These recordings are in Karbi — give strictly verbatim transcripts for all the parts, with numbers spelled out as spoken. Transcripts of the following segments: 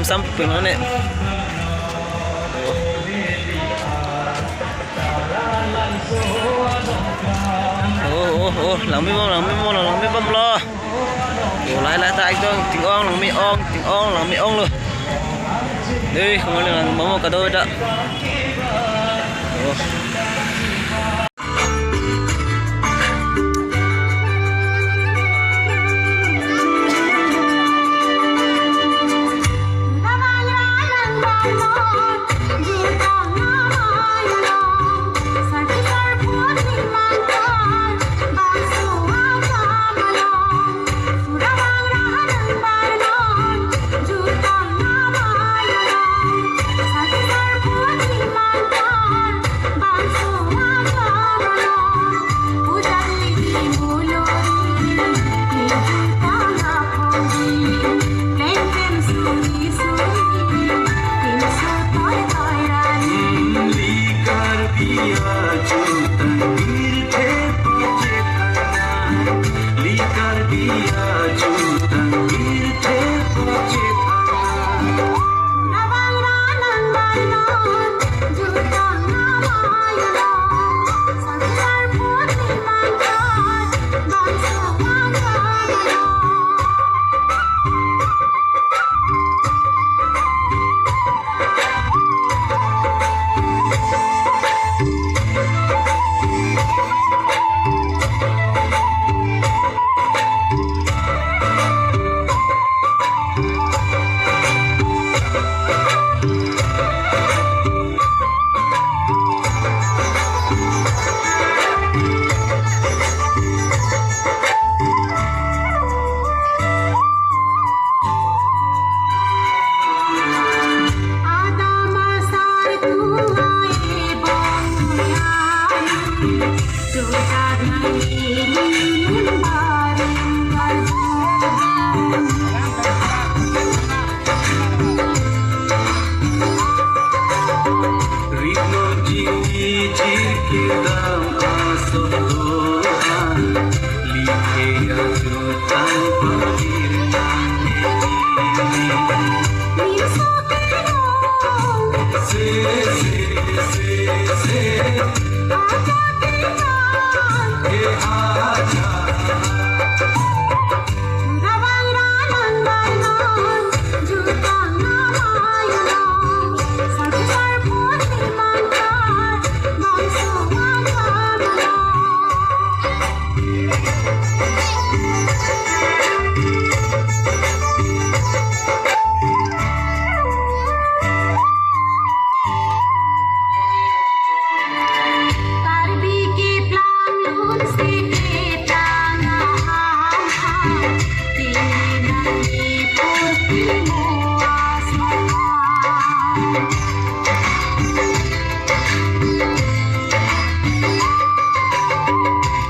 Sam pemane. Oh, oh, oh, langmebom, langmebom, langmebomlo. Oh, lahai lahai ta ekdom ching-ong, langme-ong, ching-ong, langme-onglo. Dei, kemali lang mamo kado ta. Oh.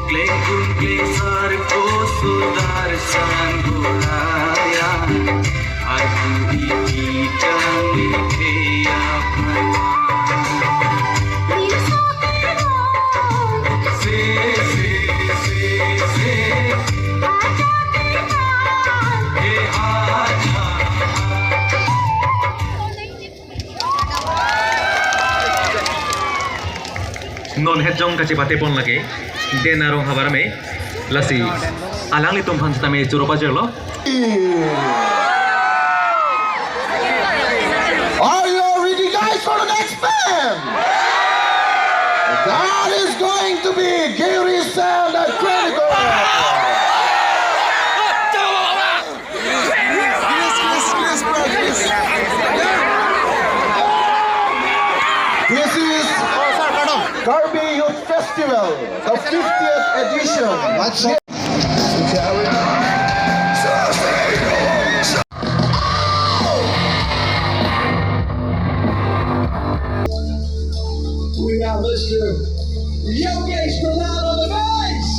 Klengkun klengsar koso dar san buraya. Arku ipi jang ni kaya paya. Se, se, se, se, se. Ke aja. Non hetjong kachepate pon lake, Den Arong havar me, lasi alanglitum aphan sitame choro pajirlo. Are you ready, guys, for the next band? That is going to be Giri Sand and Chronicle. This is Karbi Youth Festival, the fiftieth edition. We have Mister Yogesh Pradhan on the bass.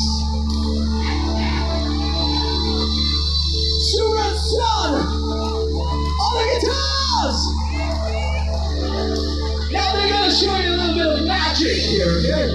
Suraj Chand on the guitars. Now they're gonna show you a little bit of magic here, okay?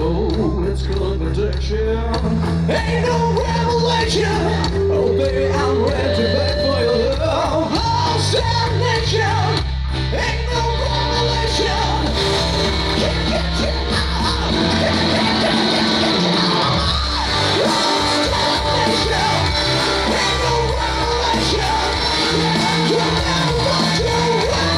Oh, it's good protection. Ain't no revelation. Oh, baby, I'm ready to beg for your love. Lost damnation. Ain't no revelation. Can't get you out. Can't get you, can't get you out. Lost damnation. Ain't no revelation. You never walked away.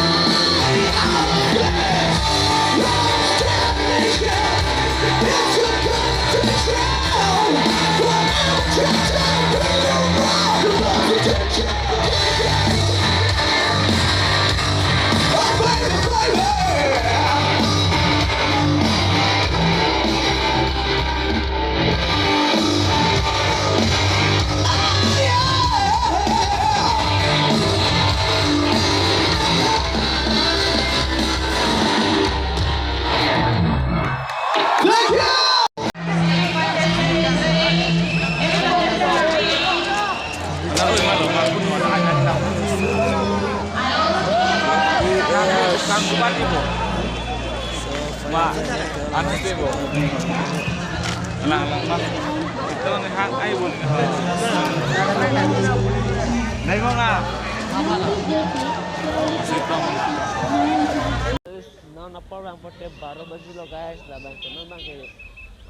Non apor bang pote baro bajilo guys, labang ke non bang ke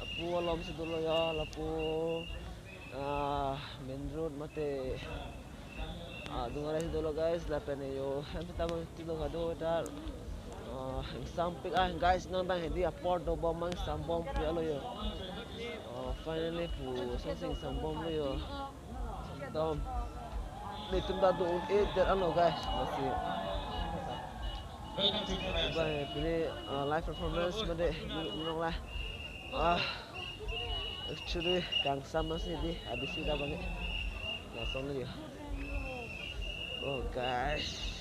lapu alom si dolo yo, lapu, ah, main road mate, ah, dungarai si dolo guys, lapen yo hem sita bang ti lo kado tar, ah, ingsampik ah guys, non bang hedi apor dobom bang sambom pi alo yo. Ah, finally pu sonsing sambom lo yo. Dom. Netum ta do un-e det ano guys. Masih. Bang, pini, uh, live performance made nong lah. Ah. Actually, kangsam masih di habis kita bang. Langsung lagi. Oh guys.